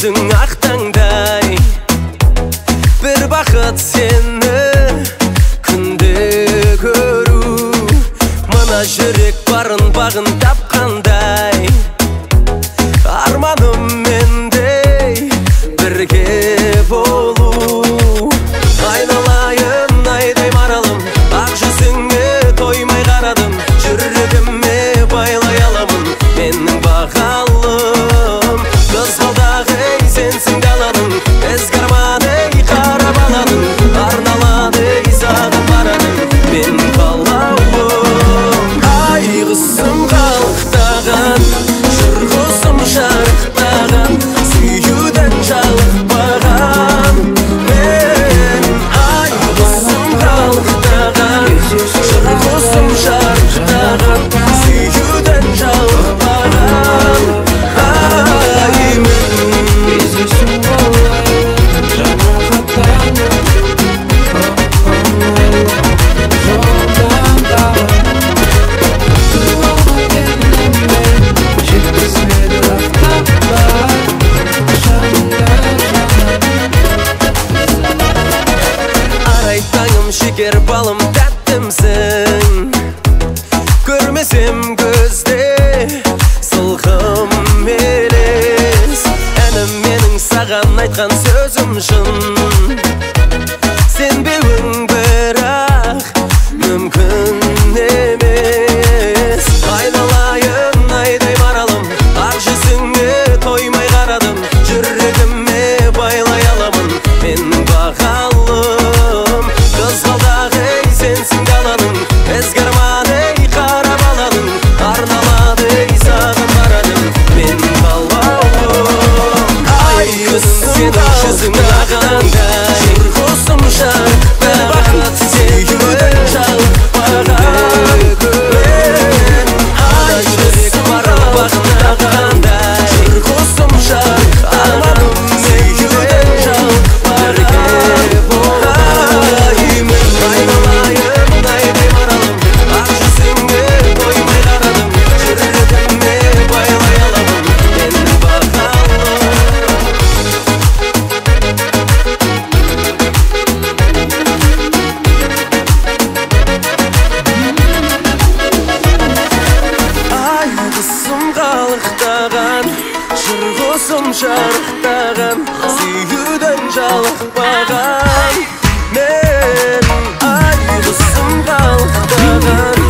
Жүзің ақ таңдай, бір бақыт сені күнде көру. Мына жүрек барын бағын тапқандай, арманым мендей бірге болу. Айналайын айдай маралым, ақ жүзіңе тоймай қарадым. Жүрегіме байлай аламын менің бағалым. Қызғалдақ ей сенсің даланың, ізгі арман ей қара баланың. Арналады ей саған бараның менің қалауым. Ай құсым қалықтаған, жыр құсым шарықтаған, сүюден жалықпаған мен. Ай құсым қалықтаған, жыр құсым шарықтаған, сүюден жалықпаған ай мен. Кездесу болайын, жарақаттанып, жолдан тауып. Жеткізбеді ақтаппай жанымды жаным. Арай таңым, шекер балым тәттімсің, көрмесем көзде сылқым елес. Әнім менің саған айтқан сөзім шын, сенбеуің бірақ мүмкін емес. Айналайын айдай маралым, ақ жүзіңе тоймай қарадым. Жүрегіме байлай аламын менің бағалым. Қызғалдақ ей сенсің даланың, ізгі арман ей қара баланың. Арналады ей саған бараным менің қалауым. Ай күнім сенің жүзің ағандай, жыр құсым шарықтаған, сүюден жалықпаған мен. Ай жүрек барын бақтағандай, жыр құсым шарықтаған, сүюден жалықпаған ай мен. Айналайын айдай маралым, ақ жүзіңе тоймай қарадым. Жүрегіме байлай аламын менің бағалым. Ай құсым қалықтаған, жыр құсым шарықтаған, сүюден жалықпаған мен. Ай құсым қалықтаған,